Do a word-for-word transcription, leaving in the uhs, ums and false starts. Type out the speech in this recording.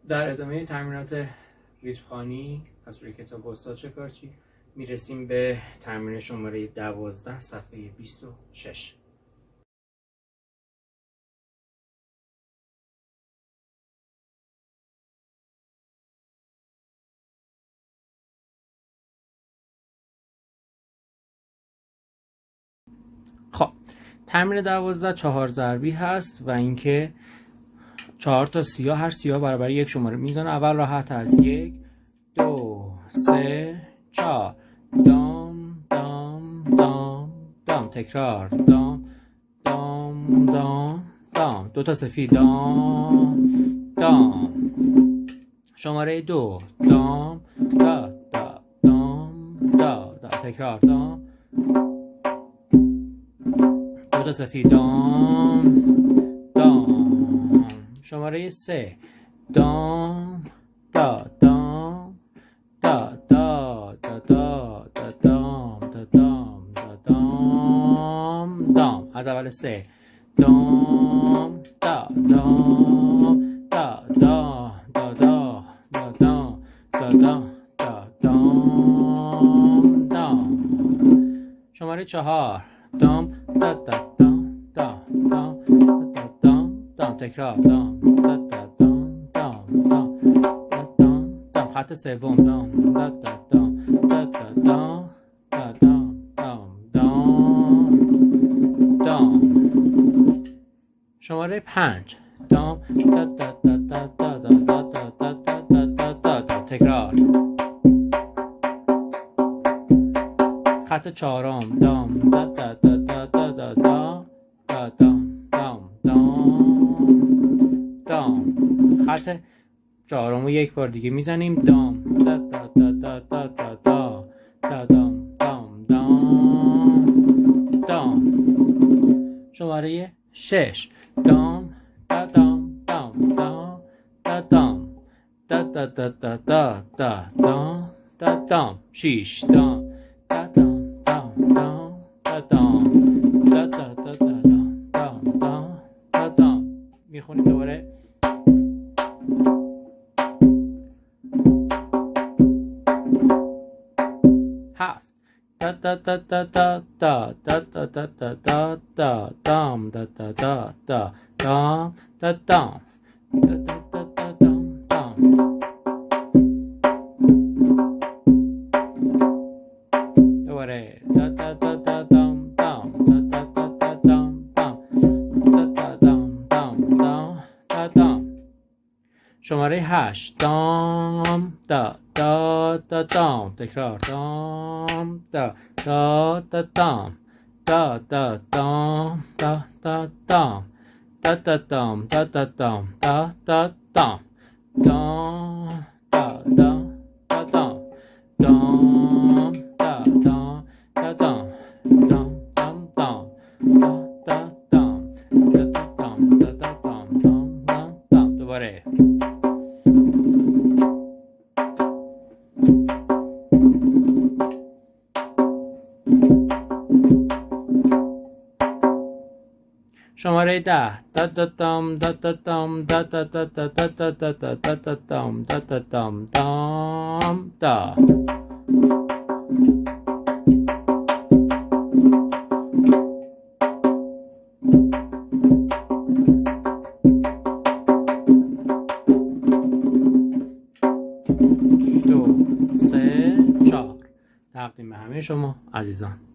در ادامهٔ تمرینات ریتم‌خوانی از روی کتاب استاد شکارچی می‌رسیم به تمرین شمارهٔ دوازده، صفحهٔ بیست و شش. خب، تمرین دوازده چهار ضربی هست و اینکه چهار تا سیا، هر سیا برابر یک شماره میزان. اول راحت از یک، دو، سه، چهار. دام، دام، دام، دام. تکرار. دام، دام، دام، دام. دو تا سفید. دام، دام. شمارهٔ دو. دام، دا، دا، دام، دا، دا. تکرار. دام. دو تا سفید. دام، دام. شمارهٔ سه. دام، دا، دام، دا، دا، دا، دا، دا، دام، دا، دام، دا، دام، دام. از اول سه. دام، دا، دام، دا، دا، دا، دا، دا، دام، دا، دام، دا، دا، دام، دام. شمارهٔ چهار. دام، دا، دا، دام، دا، دام، دا، دا، دام، دام. تکرار. دام، دا، دا، دام، دام، دام، دا، دام، دام. خط سوم. دام، دا، دا، دام، دا، دا، دام، دا، دام، دام، دام، دام. شمارهٔ پنج. دام، دا، دا، دا، دا، دا. تکرار. خط چهارم. دام، دا، دا، دا، دا، دا، دا، دا، دا، دام، دام، دام، دام. خط چهارم رو یک بار دیگه می‌زنیم. دام، دا، دا، دا، دا، دا، دا، دا، دا، دام، دام، دام، دام. شمارهٔ شش. دام، دا، دام، دام، دام، دا، دام. دا، دا، دا، دا، دا، دا، دام، دا، دام. شیش. دام، دا، دام، دام، دام، دا، دام. دا، دا، دا، دا، دام، دام، دا، دام. می‌خونیم دوباره. هفت. دا، دا، دا، دا، دا، دا، دا، دا، دا، دا، دا، دا، دا، دام، دا، دا، دا، دا، دام، دا، دام. دا، دا، دا، دا، دام، دام. دوباره. دا، دا، دا، دا، دام، دام. دا، دا، دا، دا، دام، دام. دا، دا، دام، دام، دام. دا، دام. شمارهٔ هشت. دام، دا، دا، دا، دام. تکرار. دام، دا، دا، دا، دام. دا، دا، دام، دا، دا، دام. دا، دا، دام، دا، دا، دام. دا، دا، دام. دام، دا، دا، دا، دام. دام، دا، دا، دا، دام. دام، دام، دام. دا، دا، دام. دا، دا، دام، دا، دا، دام، دام، دام. دوباره. شمارهٔ ده. دا، دا، دام، دا، دا، دام، دا، دا، دا، دا، دام، دا، دا، دام، دام، دا. دو، سه، چهار. تقدیم همهٔ شما عزیزان.